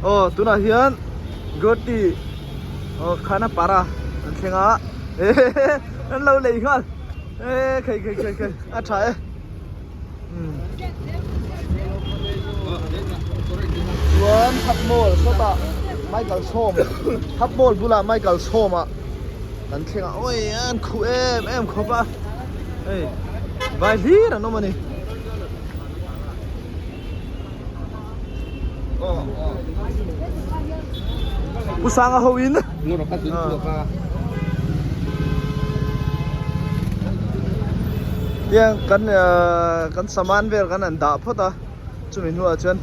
Aw tunah hian Guwahati aw Khanapara an thleng a ehehe an lo lei nghal eee khei khei khei khei a tha e umm chuan Hap Mall sawtah Michael Sawm Hap Mall bulah Michael Sawma Kan thleng a awi an khuh em em khawp a hei vai hlir an awm a ni. Pu Sanga ho in tiang kan kan saman vel kan han dah phawt a chumi hnuah chuan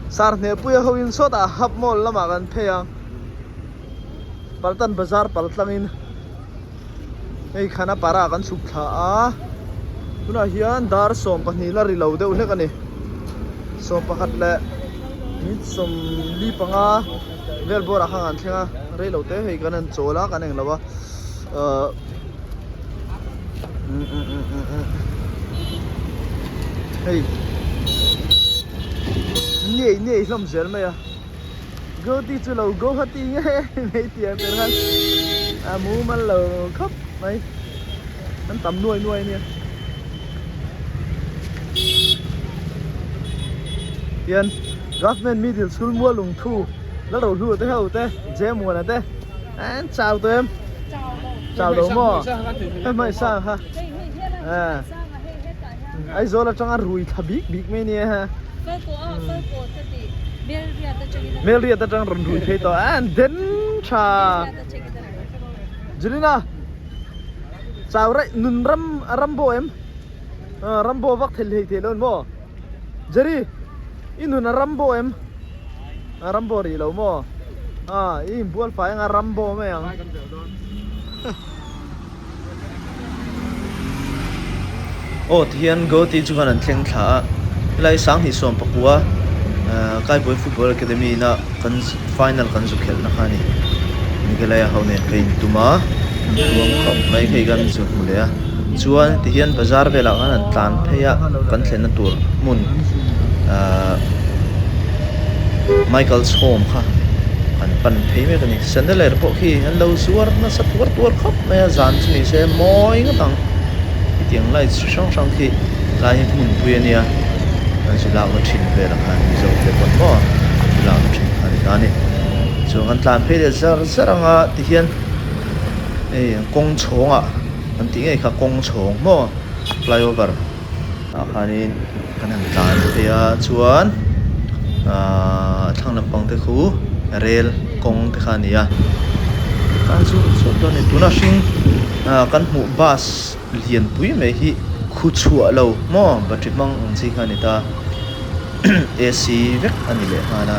sar hnepuia ho in sawtah hap mall lamah kan phei ang. Paltan bazar pal tlangin hei Khanapara kan chhuk thla a tunah hian dar 12 la ri lo deuh hlek a ni 11 leh minute 45 vel bawrah khan an thleng a rei lo te hei kan han chawl a kan englo a ahh hei niai niai hlawm zel mai a. Guwahati chu lo Guwahati nge mai tih ang tur khan a mumal lo khawp mai an tam nuai nuai ania tian government middle school mual lungthu la ro hlu te ho te Jemuana te an chau tawh em chau lo maw hmai sang kha Aizawl atanga rui thla bik bik mai ania ha. Melriat atang rawn rui phei tawh a an den tha. Julina chau raih nun ram rambo em rambo vak thei hlei thei lo an maw Jerry i nun a rambo em rambo rih lo maw i inbual fai anga rambo mai ang. Aw tihian Guwahati chu khan an thleng thla a helai sanghnih sawm pakua ahh Kaiboi Football Academy ina kan final kan zu khelh na kha a ni Meghalaya ho nen ka intum a an tuam khawp mai hei kan zu hmu leh a chuan tihian bazar velah khan an tlan phei a kan thlenna tur hmun ahh Michael's Home kha an pan phei mek a ni. Chandelier pawh khi an lo zuar nasa tuar tuar khawp mai a, zan chu ni se mawi ngawt ang. Hetiang light chi hrang hrang khi lai hi hmunpui a nia, an zu lakna thin velah khan Mizo te pawn maw an zu lakna thin kha a ni ta a ni. Chuan kan tlan phei leh zar zar ang a tihian hei kawng chhawngah kan tih ngei kha kawng chhawng maw flyover. Tah khanin kan han tlan phei a chuan ahh thlang lampang te khu rel kawng te kha a ni a tlan chu chhuak dawn a ni tuna hring ah kan hmuh bus lianpui mai hi khu chhuah lo maw battery hmang ang chi kha a ni ta A_C vek a ni leh nghal a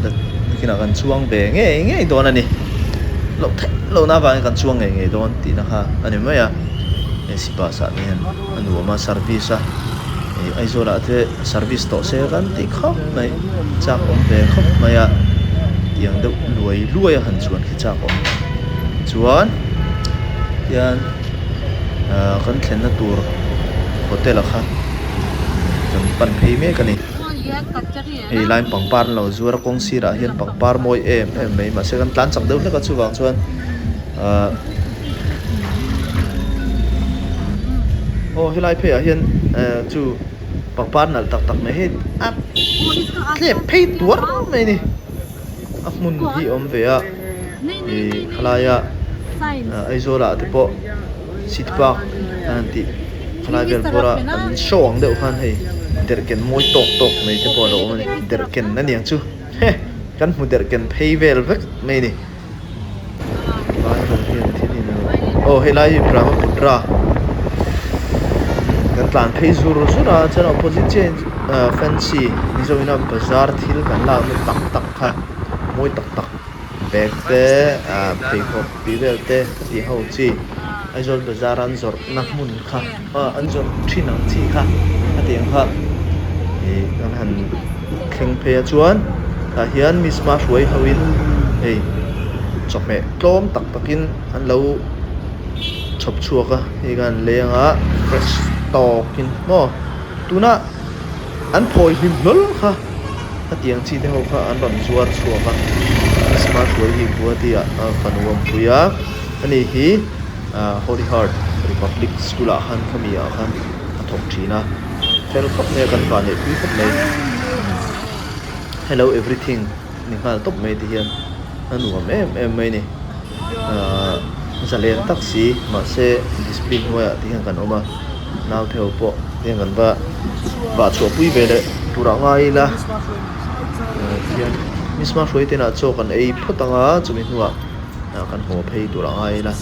nakinah kan chuang ve ngei ngei dawn a ni loh theih lohna avangin kan chuang ngei ngei dawn tihna kha a ni mai a A_C bus ah te hian. A nuam a service a ih Aizawl ah te service tawh se kan tih khawp mai chak awm ve khawp mai a tiang deuh luai luai a han chuan khi chak awm chuan tian ah kan thlenna tur hotel a kha kan pan phei mek a ni hei line pangpar an lo zuar a kawng sirah hian pangpar mawi em em mai mahse kan tlan chak deuh hlek a chuvang chuan ah. Aw helai pheiah hian eh chu pangpar nalh tak tak mai hi a tlep phei tuar mai a ni a hmun hi a awm ve a ih khalaia Aizawl ah te pawh city park an han tih khalai vel bawr a an show ang deuh khan hei derhken mawi tawk tawk mai te pawh a lo awm a ni derhken a niang chu he kan hmu derhken phei vel vek mai a ni. Lai ho hian thil in aw helai hi Brahmaputra kan tlan phei zur zur a chuan opposite chiah in ah fancy mizo ina bazar thil kan lakna tam tak kha mawi tak tak bag te ah pheikhawk tih vel te tih ho chi Aizawl bazar an zawrhna hmun kha ah an zawrh thin ang chi kha a tih ang kha ih kan han thleng phei a chuan tah hian miss hma hruai ho in hei chawhmeh tlawm tak tak in an lo chhawp chhuak a hei khan an leng a fresh tawk in maw tuna an phawi hlim hlawl kha. Khatiang chi te ho kha an rawn zuar chhuak a, Christmas ruai hi Guwahati ah fanu a awmpui a, ani hi Holy Heart Republic School ah khan khami ah khan a thawk thin a, fel khawp mai a kan vah neih pui khawp mai. Hello everything ni nghal tawp mai ti hian a nuam em em mai a ni. Ahh zalen tak si mahse discipline hnuaiah te hian kan awm a naute ho pawh heng kan va vah chhuah pui ve leh turah ngai ila ahh tihian miss hmahruai te inah chaw kan ei phawt ang a chumi hnuah kan haw phei turah ngai ila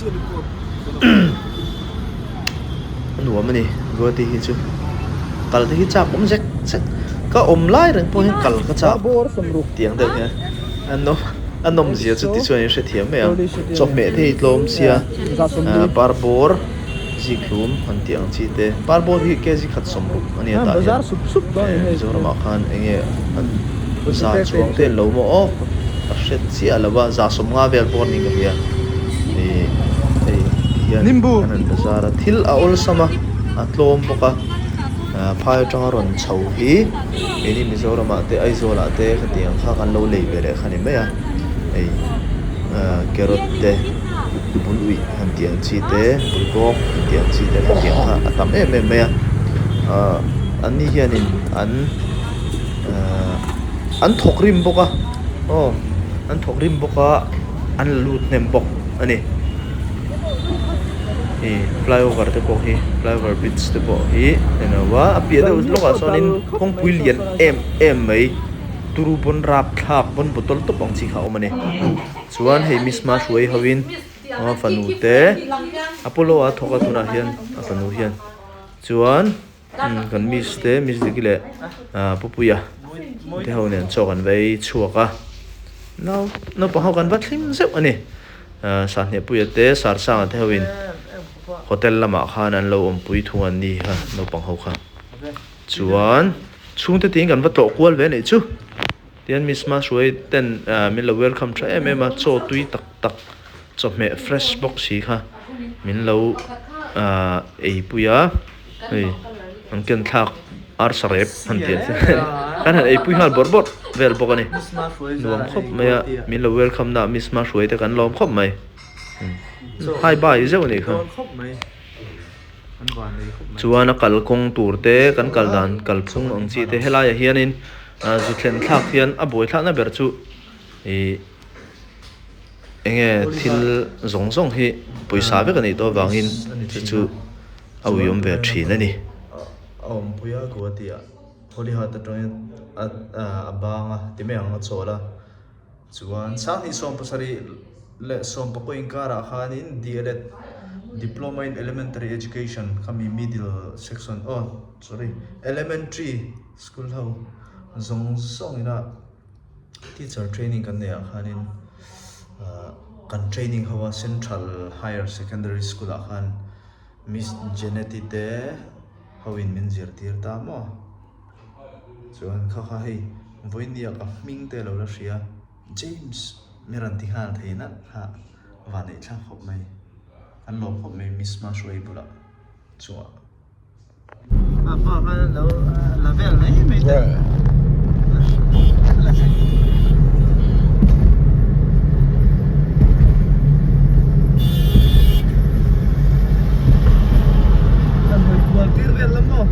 a nuam a ni Guwahati hi chu kal te hi chak awm zek zek ka awm lai reng pawh hian kal ka chak tiang deuh hian a nawm a nawm zia chu tichuan in hrethiam mai ang chawhmeh te hi tlawm sia ah parbawr zikhlum han tih ang chi te parbawr hi kg khat sawmruk a nia tah hian eh Mizoram ah khan eng nge an za chuang te an lo maw aw ka hre chiah lo a za sawmnga vel pawh niin ka hria ih hei ti hian an han bazar a thil a awlsam a a tlawm bawk a ah phai atanga rawn chho hi. Keini Mizoramah te Aizawlah te khatiang kha kan lo lei ve leh kha ni mai a, hei carrot te bul uih han tih ang chi te bul bawk han tih ang chi te khatiang kha a tam em em mai a, ah an ni hianin an ah an thawk rim bawk a aw an thawk rim bawk a an la lut hnem bawk a ni. Hei flyover te pawh hi flyover bridge te pawh hi eng lo a a piah deuh lawkah sawnin kawngpui lian em em mai turu pawn rapthlak pawn bottle tawp ang chi kha a awm a ni chuan hei miss hma hruai ho in a fanu te Apollo a thawk a tunah hian a fanu hian chuan. Kan miss te miss Diki leh Pupuia te ho nen chaw kan va ei chhuak a nau naupang ho kan va thlim zeuh a ni Sahnehpuia te Sarsanga te ho in hotel lamah khan an lo awmpui thung an ni kha naupang ho kha chuan chhungte tiin kan va tlawh kual ve anih chu tihian miss Mahruai ten min lo welcome tha em em a chaw tui tak tak chawhmeh fresh bawk si kha min lo eipui a. Hei an ken thlak arsa rep han tih ang che kan han eipui nghal bawrh bawrh vel bawk a ni nuam khawp mai a min lo welcome na miss hmahruai te kan lawm khawp mai hi bye zeuh a nih kha chuan a kalkawng tur te kan kal dan kalphung ang chi te helaiah hianin zu thlen thlak hian a buaithlakna ber chu ih eng nge thil zawng zawng hi pawisa vek a nih tawh avangin chu chu. A uiawm ve thin a ni. A awmpui a Guwahati ah Holy Heart atangin a bang a ti mai ang a chawl a chuan sanghnih 70 leh 19 inkarah khanin D.El.Ed Diploma in Elementary Education khami middle section aw sorry elementary school ho zawng zawng ina teacher training kan neih ah khanin kan training ho a Central Higher Secondary School ah khan Miss Jeneti te ho in min zirtir ta maw chuan kha kha hei vawinia ka hming te lo la hria James mi rawn ti nghal thei nalh kha van neih thlak khawp mai an lawm khawp mai Miss Mahruai bulah chungah. A hma khan an lo la vel mai mai te. An hawi kual tir vel lam maw?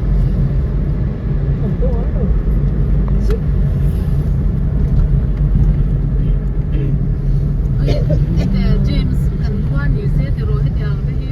James kan khua ni se tiraw hetiang te hi.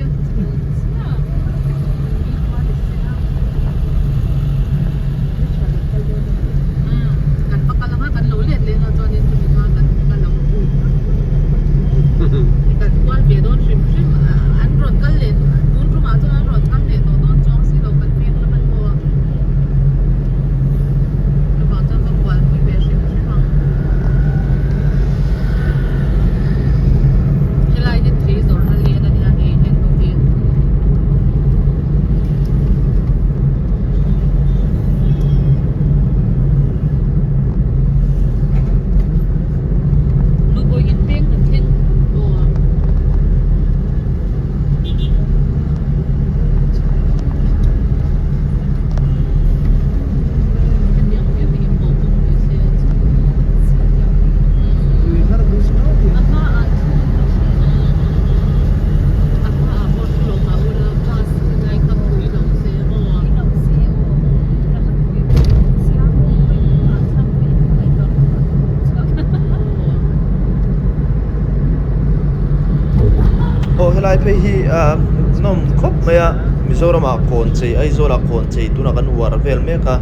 Helai phei hi a hmuhnawm khawp mai a, Mizoramah kawn chei Aizawlah kawn chei tunah kan uar vel mek a,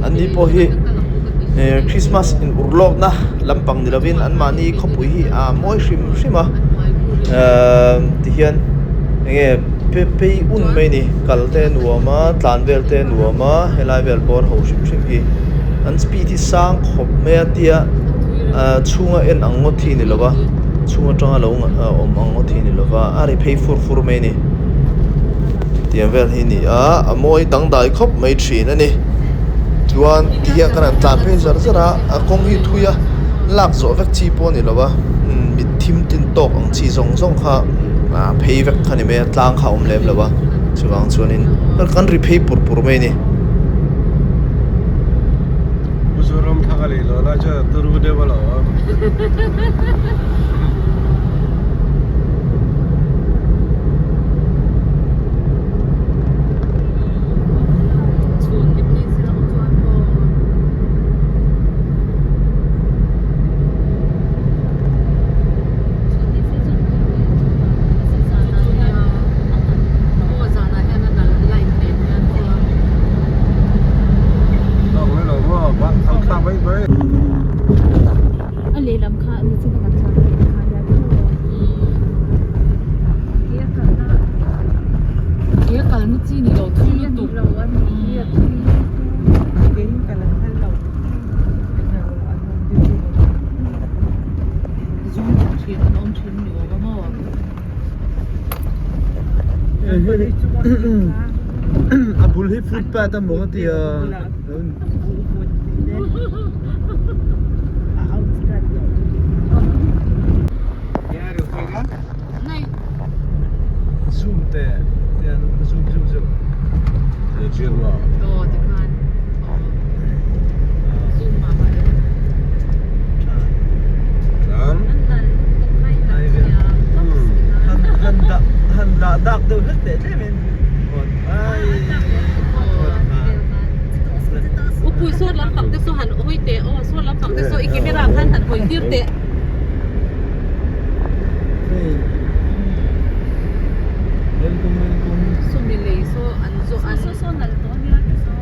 an ni pawh hi Christmas in ur lawkna lampang ni lovin anmahni khawpui hi a mawi hrim hrim a, tihian enge phei un mai a ni, kal te a nuam a, tlan vel te a nuam a, helai vel bawr ho hrim hrim hi an speed hi sang khawp mai a tia chhunga en ang ngawt hi a ni lo va. Chhung atanga lo awm ang ngawt hi a ni lova, a ri phei fur fur mai a ni. Tiang vel hi a ni a, a mawi dangdai khawp mai thin a ni. Chuan ti hian kan han tlan phei zar zar a, a kawng hi thui a, lak zawh vek chi pawh a ni lova, mit thim tin tawk ang chi zawng zawng kha a phei vek kha a ni mai a, tlang kha a awm lem lo va, chuvang chuanin kan ri phei pur pur mai a ni. A lehlam kha a ni chin a kan chuan theih kha nia tiraw ke a kalna ke a kalna chi ni lo thui lutuk lo a ni hi a thui lutuk ke in kal an phal lo an awm duty zu thin an awm thin ni awm a maw a bul hi footpath a maw ka ti a. Zoom te tian zoom zoom zoom. Han dah dak deuh hlek teh tlem in. Upui sawn lampang te saw han hawi teh aw sawn lampang te saw i camera khan han hawi tir teh. Sawmi lei saw an zawh an saw saw nal tawh ania ti saw.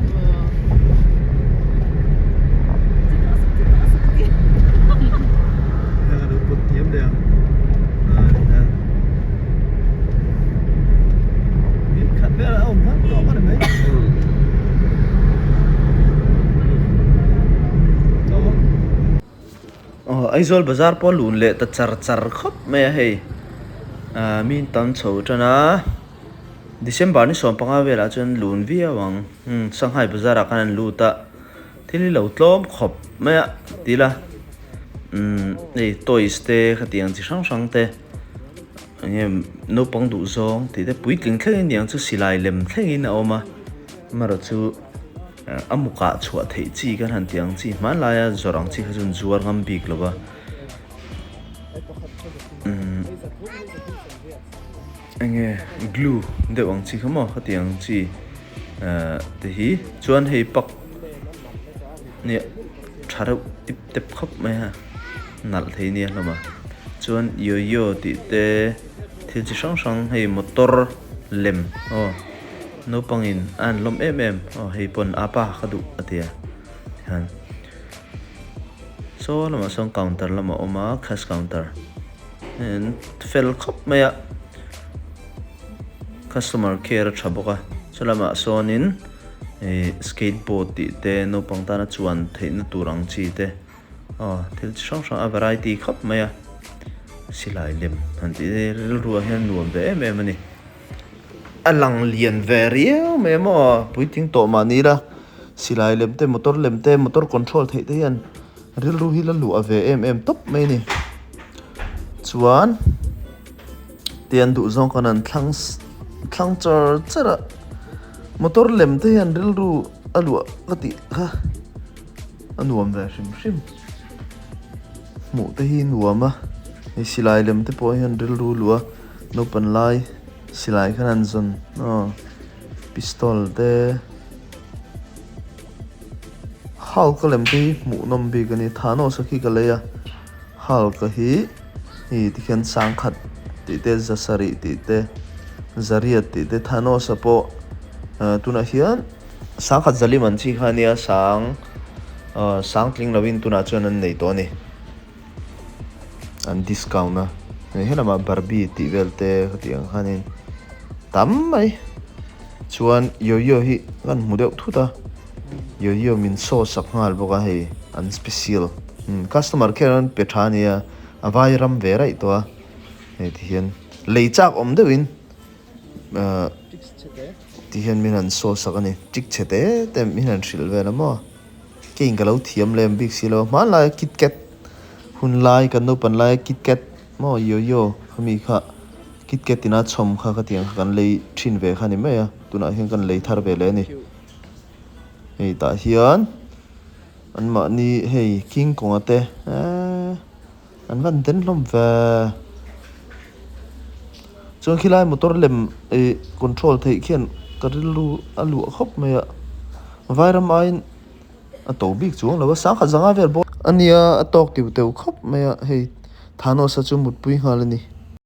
Aizawl bazar pawh a lun leh ta char char khawp mai a hei ah mi tam chho tan a December ni 15 velah chuan lun viau ang Shanghai bazar ah khan an lut a thil hi lo tlawm khawp mai a ti ila umm hei toys te khatiang chi hrang hrang te. Enge naupang duh zawng tih te puitling thlengin niang chu silai lem thlengin a awm a amaherawh chu a mukah chhuah theih chi kan han tih ang chi hmanlaia zawrh ang chi kha chu an zuar ngam bik lo va umm enge glue deuh ang chi kha maw khatiang ang chi ah te hi chuan hei pak nia tha reuh tip tep khawp mai a nalh thei nia hlawm a chuan yoyo tih te thil chi hrang hrang hei motor lem aw naupang in a han lawm em em aw hei pawn apa ka duh a ti a tihian saw lamah sawn counter lamah a awm a cash counter fel khawp mai a customer care a tha bawk a chulamah sawnin. Ih skate board tih te naupang tana chuan theihna tur ang chi te aw thil chi hrang hrang a variety khawp mai a silai lem han tih hi rilru ah hian nuam ve em em a ni a lang lian ve riau mai a maw puitling tawh mah ni ila silai lem te motor lem te motor control theih te hian rilru hi la luah ve em em tawp mai a ni chuan tian duh zawng khan an thlang thlang char char a. Motor lem te hian rilru a luah ka tih kha a nuam ve hrim hrim hmuh te hi nuam a hei silai lem te pawh hian rilru a luah a naupang lai silai khan an zawn aw pistol te hulk a lem te hi hmuh nawm bik a ni thanos a khi ka lei a hulk a hi hei tikhian sangkhat. tih te zasarih tih te zariat tih te Thanos a pawh ah tunah hian sangkhat zalim an chi kha ania sang ah sang tling lovin tunah chuan an nei tawh a ni an discount a hei helamah barbie tih vel te khati ang khanin tam mai chuan yoyo hi kan hmu deuh thut a yoyo min show sak nghal bawk a hei an special customer care an pe tha ania a vai ram ve raih tawh a hei ti hian lei chak awm deuhin ahh ti hian min han show sak a ni tik chhe te te min han hrilh vel a maw keiin ka lo thiam lem bik si lo a hmanlai a kitkat hun lai kan naupan lai a kitkat maw yoyo khami kha kitkat ina chhawm kha ka tih ang kha kan lei thin ve kha a ni mai a tunah hian kan lei thar ve leh a ni hei tah hian anmahni hei king kong a te eee an van den hlawm ve chuan khilai motor lem ih control theih khian ka rilru a luah khawp mai a vairam aiin a to bik chuang lo a sangkhat zanga vel bawk ania a tawk tiu teu khawp mai a hei Thanos a chu mutpui nghal a ni.